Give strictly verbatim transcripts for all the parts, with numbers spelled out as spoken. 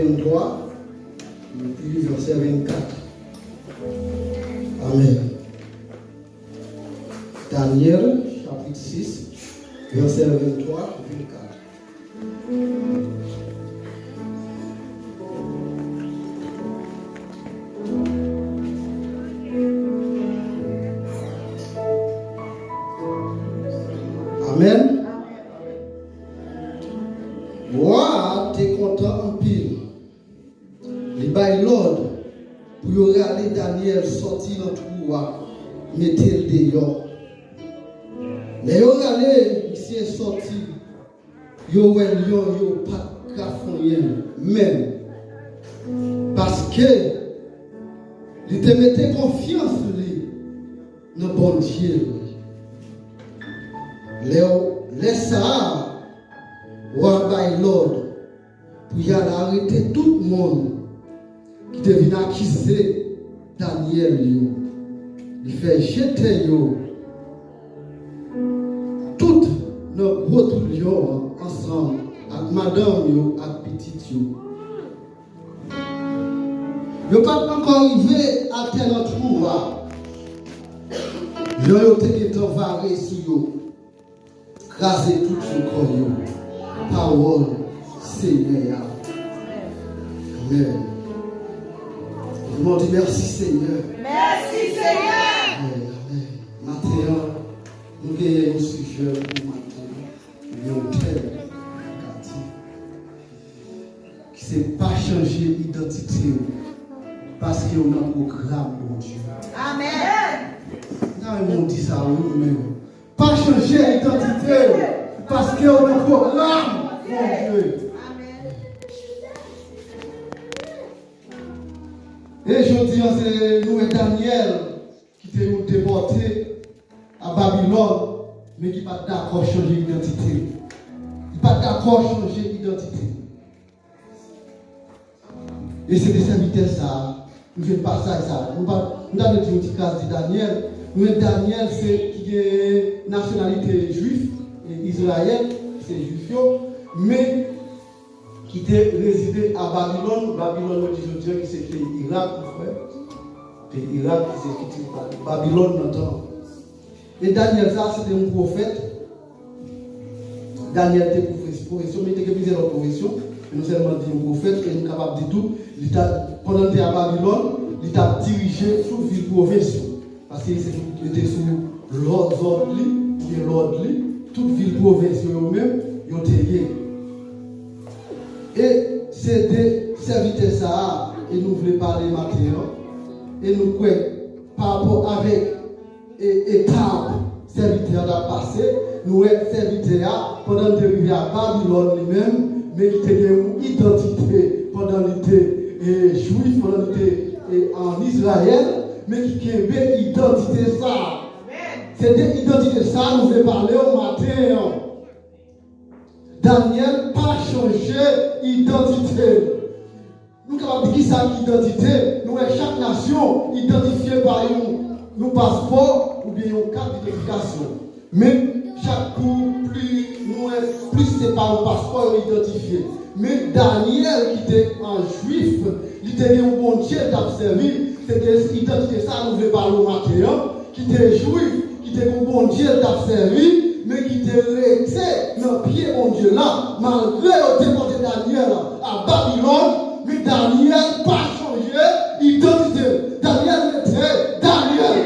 vennntwa, epi vèsè vennkat. Amèn. Danyèl, chapit sis, vèsè vennntwa, vennkat. Amèn. Wa a te kontan anpil. Li bay lòd pou yo rale Danyèl sòti nan twou a, mete l deyò. Lè yo rale misye sòti, yo wè lyon yo pa t ka fè anyen menm, paske li te mete konfyans li nan Bondye l. Lè, lè sa a, wa bay lòd pou y al arete tout moun ki te vin akize Danyèl yo. Li fè jete yo tout nan gwo twou lyon an ansanm ak madanm yo ak pitit yo. Yo pa t ankò rive atè nan twou a, lyon yo te gentan vare sou yo, kraze tout sou kò yo. Pawòl Senyè a. Amèn. Vin di mèsi, Senyè. Mèsi, Senyè. Amèn, amèn. Maten an, nou genyen yon sijè pou maten an, yon tèm ki se pa chanje idantite w, paske w nan pwogram Bondye. Amèn. M ta renmen w di sa, wi, ou menm. Pa chanje idantite w, paske w nan pwogram Bondye. Amèn. E jodi an, se nou wè Danyèl ki te yon depòte a Babilòn, men ki pa t dakò chanje idantite l. Li pa t dakò chanje idantite l. E se de sèvitè sa a, nou jwenn pasaj sa a. Nou pa, nou ta vle di yon ti kras de Danyèl. Nou wè Danyèl se ki gen nasyonalite jwif, e Izrayèl, se jwif yo, men ki te rezide a Babilòn. Babilòn, yo di jodi an, ki se peyi Irak, mon frè. Peyi Irak, ki se ki te Babilòn nan tan an. E Danyèl sa, se te yon pwofèt. Danyèl te pwofes-, pwofesyon, men li te gen plizyè lòt pwofesyon. Men nou sèlman di yon pwofèt, e nou kapab di tou, li ta, pandan li te a Babilòn, li t ap dirije tout vil pwovens yo. Paske se, li te sou lòd, zòd li, oubyen lòd li, tout vil pwovens yo, yo menm, yo te ye. E se de sèvitè sa a, e nou vle pale maten an, e nou kwè, pa rapò avèk e, etap sèvitè a t ap pase, nou wè sèvitè a, pandan l te rive a Babilòn li menm, men ki te gen yon idantite pandan li te, e, jwif, pandan li te, e, ann Izrayèl, men ki kenbe idantite sa a. Se de idantite sa a nou vle pale w maten an. Danyèl pa chanje idantite l. Nou kapab di kisa ki idantite? Nou wè chak nasyon idantifye pa yon, yon paspò oubyen yon kat idantifikasyon. Men chak kou pli, nou wè plis se pa yon paspò yo idantifye. Men Danyèl ki te an jwif, li te gen yon Bondye l t ap sèvi, se te idantite sa a nou vle pale w maten an. Ki te jwif, ki te gen yon Bondye l t ap sèvi, men ki te rete nan pye Bondye la, malgre yo depòte Danyèl a Babilòn, men Danyèl pa chanje idantite l. Danyèl rete Danyèl.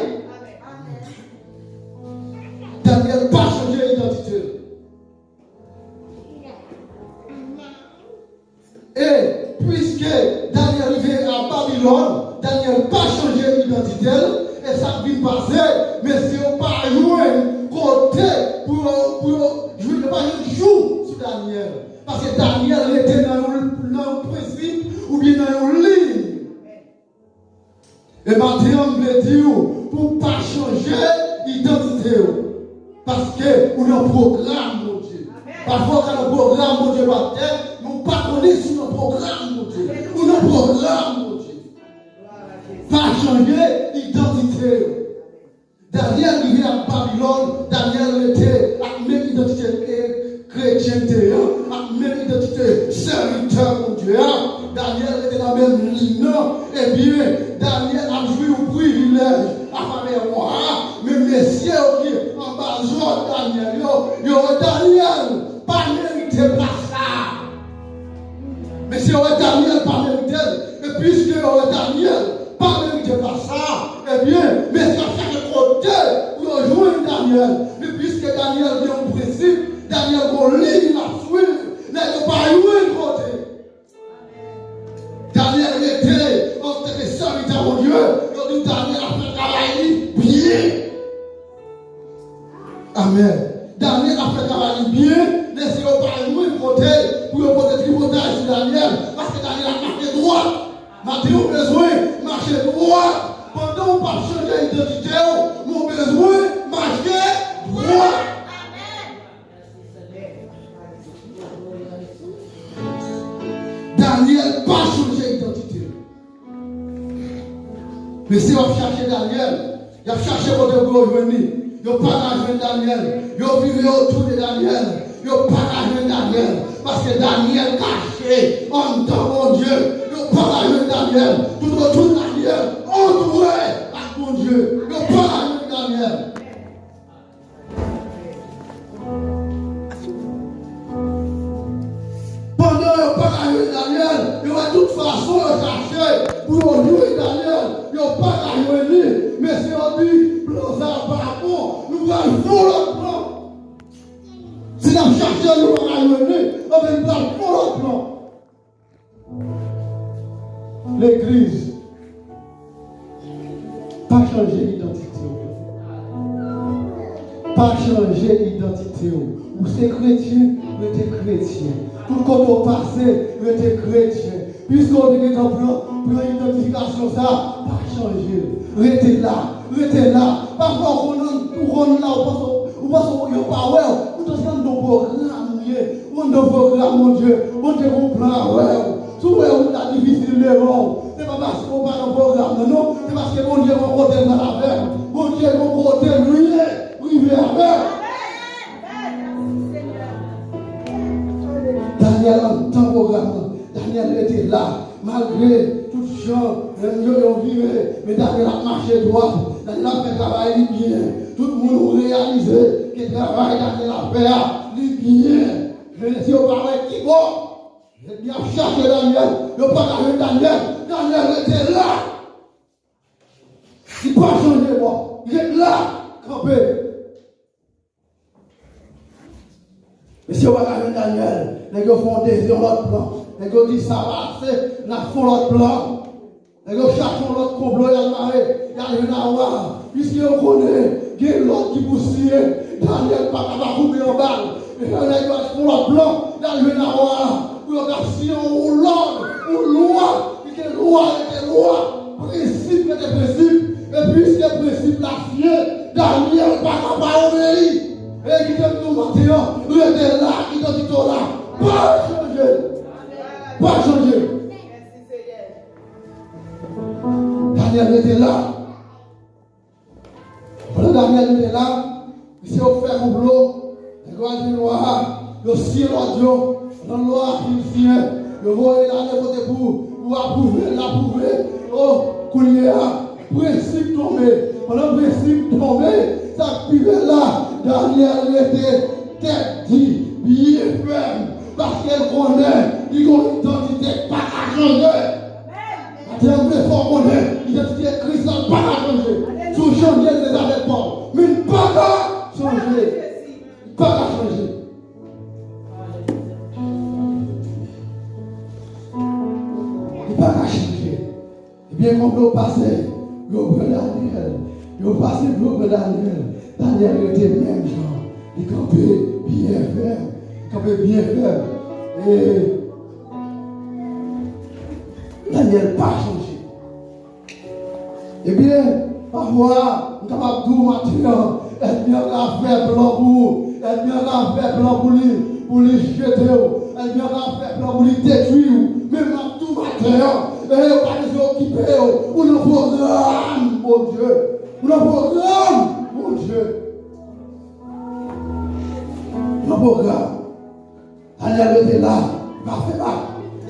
Danyèl pa chanje idantite l. E piske Danyèl rive a Babilòn, Danyèl pa chanje idantite l, e sa k vin pase, mesye yo pa jwenn kote pou yo, pou yo jwenn, yo pa jwenn jou sou Danyèl. Paske Danyèl rete nan yon, nan yon prensip oubyen nan yon liy. E maten an, m vle di w pou w pa chanje idantite w. Paske ou nan pwogram Bondye. Pafwa w ka nan pwogram Bondye, pastè, men w pa konnen si w nan pwogram Bondye. Ou nan pwogram Bondye. Pa chanje idantite w. Danyèl rive a Babilòn, Danyèl rete ak menm idantite, e, kretyente an, ak menm idantite sèvitè Bondye a. Danyèl rete nan menm liy nan, ebyen, Danyèl ap jwi yon privilèj atravè wa a, men mesye yo ki anba zòd Danyèl yo, yo wè Danyèl pa merite plas sa a. Mesye yo wè Danyèl pa merite l, e piske yo wè Danyèl pa merite plas sa a, ebyen, mesye ap chache kote pou yo jwenn Danyèl. Men piske Danyèl gen yon prensip, Danyèl gen yon liy l ap swiv, nèg yo pa jwenn kote. Danyèl rete antanke sèvitè Bondye, yo di Danyèl ap fè travay li byen. Amèn. Danyèl ap fè travay li byen, men si yo pa jwenn kote pou yo pote tripotay sou Danyèl, paske Danyèl ap mache dwat. Maten ou bezwen mache dwat. Pandan ou p ap chanje idantite w, men ou bezwen mache dwat. Danyèl pa chanje idantite l. Mesye yo ap chache Danyèl. Y ap chache kote pou yo jwenn li. Yo pa ka jwenn Danyèl. Yo vire otou de Danyèl. Yo pa ka jwenn Danyèl. Paske Danyèl kache anndan Bondye. Yo pa ka jwenn Danyèl. Toutotou Danyèl antoure ak Bondye. Yo pa ka jwenn Danyèl. Pandan yo pa ka jwenn Danyèl, yo wè tout fason yo chache pou yo jwenn Danyèl, yo pa ka jwenn li. Mesye yo di, plan sa a pa bon, nou pral fè yon lòt plan. Si n ap chache l, nou pa ka jwenn li, anben nou pral fè yon lòt plan. Legliz, pa chanje idantite w. Pa chanje idantite w. Ou se kretyen, rete kretyen. Tout kote w pase, rete kretyen. Piske w te gentan pran, pran idantifikasyon sa a, pa chanje l. Rete la, rete la. Pafwa w konn, ou konn la, ou panse, ou panse yo pa wè w. Poutan se anndan pwogram ou ye. Ou anndan pwogram Bondye. Bondye gon plan avè w. Si w wè wout la difisil devan w, se pa paske w pa nan pwogram nan, non. Se paske Bondye gon kote l pral avè w. Bondye gon kote l rive, rive avè w. Danyèl anndan pwogram nan. Danyèl rete la. Malgre tout jan, yo, yo vire, men Danyèl ap mache dwat. Danyèl ap fè travay li byen. Tout moun ou reyalize ke travay Danyèl ap fè a, li byen. Men si yo pa wè ki bò, y ap chache Danyèl, yo pa ka jwenn Danyèl. Danyèl rete la. Li pa chanje bò. Li ret la, kanpe. Mesye yo pa ka jwenn Danyèl. Nèg yo fè yon dezi-, yon lòt plan. Nèg yo di sa pa ase, n ap fè yon lòt plan. Nèg yo chache yon lòt konplo y al mare, y al jwenn a wa a. Piske yo konnen gen lòd ki pou siyen, Danyèl pa ka pa koupe anba l. E fè nèg yo al fè yon lòt plan, y al jwenn a wa a, pou yo ka siyen yon lòd, yon lwa, ki te lwa rete lwa, prensip rete prensip. E piske prensip la siyen, Danyèl pa ka pa obeyi. E kite m di w maten an, rete la, idantite w la, pa chanje. Pa chanje. Danyèl rete la. Pandan Danyèl rete la, misye yo fè konplo, nèg yo al jwenn wa a, yo siyen lòd yo. Pandan lwa a fin siyen, yo voye l ale kote pou, pou apwouve, l apwouve. O, kounye a, prensip tonbe. Pandan prensip tonbe, sa k pi bèl la, Danyèl rete tèt di, byen fèm, paske l konnen li gon idantite k pa ka chanje. Maten an, m vle fè w konnen, idantite Kris la pa ka chanje. Si w chanje, se zafè pa w. Men li pa ka chanje. Li pa ka chanje. Li pa ka chanje. Ebyen, konplo pase, yo pran Danyèl. Yo pase, yo pran Danyèl. Danyèl rete menm jan. Li kanpe byen fèm. Li kanpe byen fèm. E Danyèl pa chanje. Ebyen, pafwa, m kapab di w maten an, ènmi an ka fè plan pou ou. Ènmi an ka fè plan pou li, pou li jete w. Ènmi an ka fè plan pou li detwi w. Men m ap di w maten an, e yo pa bezwen okipe w. Ou nan pwogram Bondye. Ou nan pwogram Bondye. Ou nan pwogram. Danyèl rete la, li pa fè bak.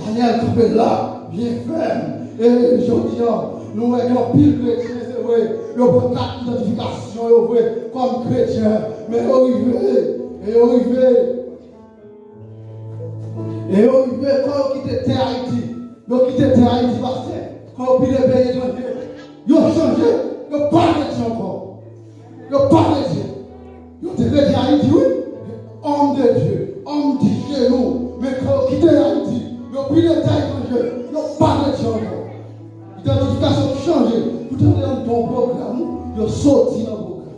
Danyèl kanpe la. Byen fèm. E jodi a, nou wè gen anpil kretyen, se vre, yo pran kat idantifikasyon yo vre kòm kretyen, men yo rive, e yo rive, e yo rive, kò yo kite tè Ayiti, yo kite tè Ayiti, pastè, kò yo pile peyi etranje, yo chanje, yo pa kretyen ankò. Yo pa kretyen. Yo te kretyen Ayiti, wi. Homme de Dieu, homme de chez nous. Men kò yo kite Ayiti, yo pile tè etranje, yo pa kretyen ankò. Idantifikasyon chanje. Poutan te anndan yon pwogram, yo soti nan pwogram.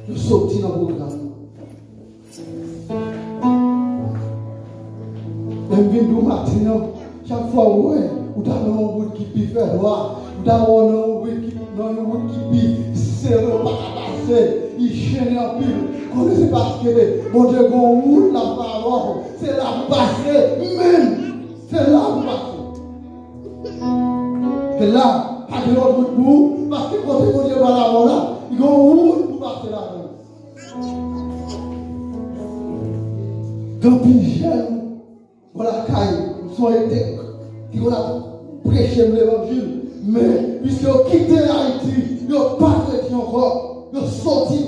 Yo soti nan pwogram. Men m vin di w maten an, chak fwa ou wè, ou ta nan yon wout ki pi fè nwa, ou ta wè w nan yon wout ki, nan yon wout ki pi sere, ou pa ka pase, li jennen anpil, konnen se paske Bondye gen yon wout l ap ba w, se la pou pase, men se la pou pase. Se la, pa gen lòt wout pou ou, paske kote Bondye ba w la, li gen yon wout pou pase ladan l. Gen anpil jèn, bon, lakay, m se yon etèk, ki konn ap preche m levanjil, men, piske yo kite Ayiti, yo pa kretyen ankò, yo soti.